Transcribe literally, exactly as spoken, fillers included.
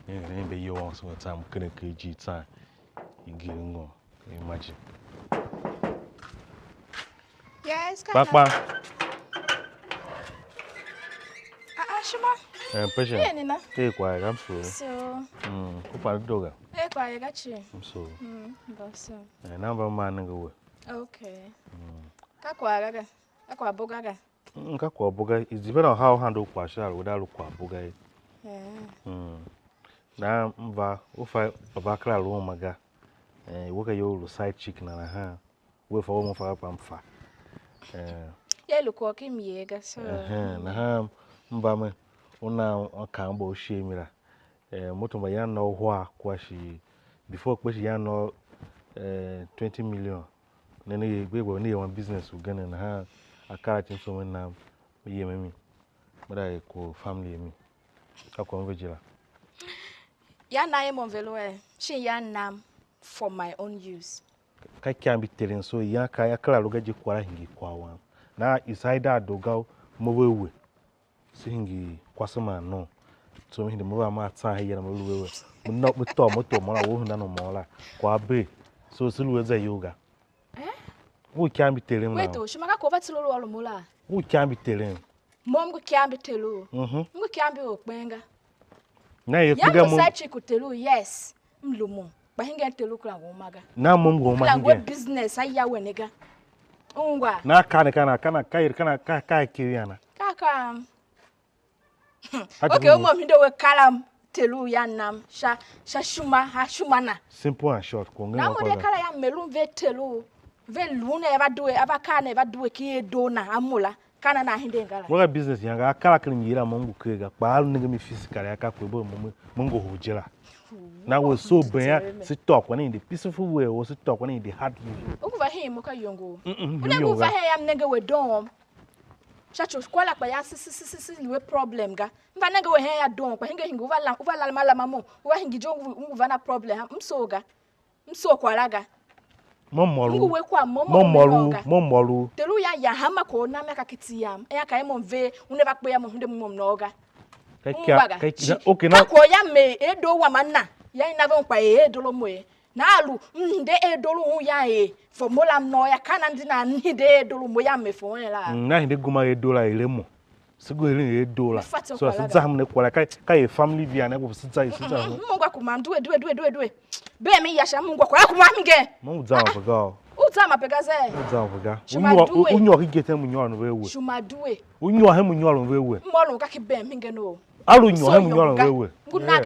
Eren be yowon so tam kene ke ji tsan. Igiri ngo. Imagine. Yes, Kpa kpa. Ah, ah, Shima. Eh, patient. Hey, Nina. Hey, kwa ga mso. So. Mm, ku pa do ga. Hey, kwa ga chi. Mso. Mm, ba so. Eh, namba ma nenge we. Okay. Mm. Ka kwa ga ga. Ka kwa boga ga. Mm, ka kwa boga. It depend on how handle kwa sha, whether lu kwa boga. Eh. Mm. Na mva, u fa, va kra lu uma ga. Eh, we ka yo lu side chick na na ha. We fa we mo fa pa mfa. Eh. Ye lu kwagh ki myer ga so. Eh, nahan mba me una kan bo shemi la. Eh, moto mba yan no hwa kwa shi before kpe shi yan no eh twenty million. Ne ne ye gbe gbe ne ye wan business u gene nahan akara tim so me nam me ye me mi. Me da ye ko family mi. Ka ko mve jira. Ya na ye mo mve lu eh. Shin ya nam for my own use. Ka ikyam mbi teren so yan ka ya kera lu ga je kwara hingir kwagh wam. Na isaida a do ga mo ve we. Se hingir kwase man no. So me hinde mo va ma tsan he yera mo lu we we. Mo no mo to mo to mo la wo hunda no mo la. Kwa be. So se lu za yo ga. Eh? Wo ikyam mbi teren na. Wait, o shima ka ko va tilo lu alo mo la. Wo ikyam mbi teren. Mo m ngu ikyam mbi telo. Mhm. M ngu ikyam mbi o kpenga. Na ye Ya kpiga mo mo. Sa chi ku telo, yes. M lu mo. Kpa hingen telo kura ngu uma ga. Na mo ngu uma hingen. Kura ngu business a ya we ne ga. Ungwa. Na ka ne ka na ka na ka ir ka na ka ka kiri ana. Ka ka. Okay, uma m hinde we kalam telu ya nam sha sha shuma ha shuma na. Simple and short. Ko ngi. Na mo de kala ya melun ve telu ve lun e va due ava ka ne va due ki e do na amula kana na hinde ngala. Wa business yanga akala kile mi yira mo ngu ke ga kpa alu nenge mi physically aka kwe bo mo mo ngo ho jela. Na we so ben ya si talk when in the peaceful way or si talk when in the hard way. Uku va hin mo ka yongo. Mm. Una ku va he ya nenge we dom. Sha ci u kwala kpa ya si si si si si lu a problem ga. M va nenge we hen ya doon kpa hinge hinge u va lam u va lam a lam a mo u va hingi je u ngu va na problem ha m soo ga. M soo kwala ga. Mo mor u. Ngu we kwa mo mo mo mor u mo mor u. Te lu ya ya hama ko na me ka kiti yam ya ka mo ve u ne va kpe ya mo hunde mo mo no ga. Ka kya ka kya okay na. Ka ko ya me e do wa ma na ya ina ve kpa e do lo mo e. Na lu m hinde e dolo un ya e fo mo la m nô ya ka na ndi na m hinde e dolo mo ya me fo en la. Mm, na hinde guma e dola ere mo. Se go eren e dola. So se za ham ne kwala ka ka e family via ne ko se za se za. Mo ngwa kuma due due due due due. Be mi ya sha mo ngwa kwala kuma mi ge. Mo za wa ga. U za ma pega ze. U za wa ga. U nyo u nyo ki gete mu nyo no ve we. Shuma due. U nyo he mu nyo no ve we. Mo lo ka ki be mi ge no. Alu nyo he mu nyo no ve we. Ngu na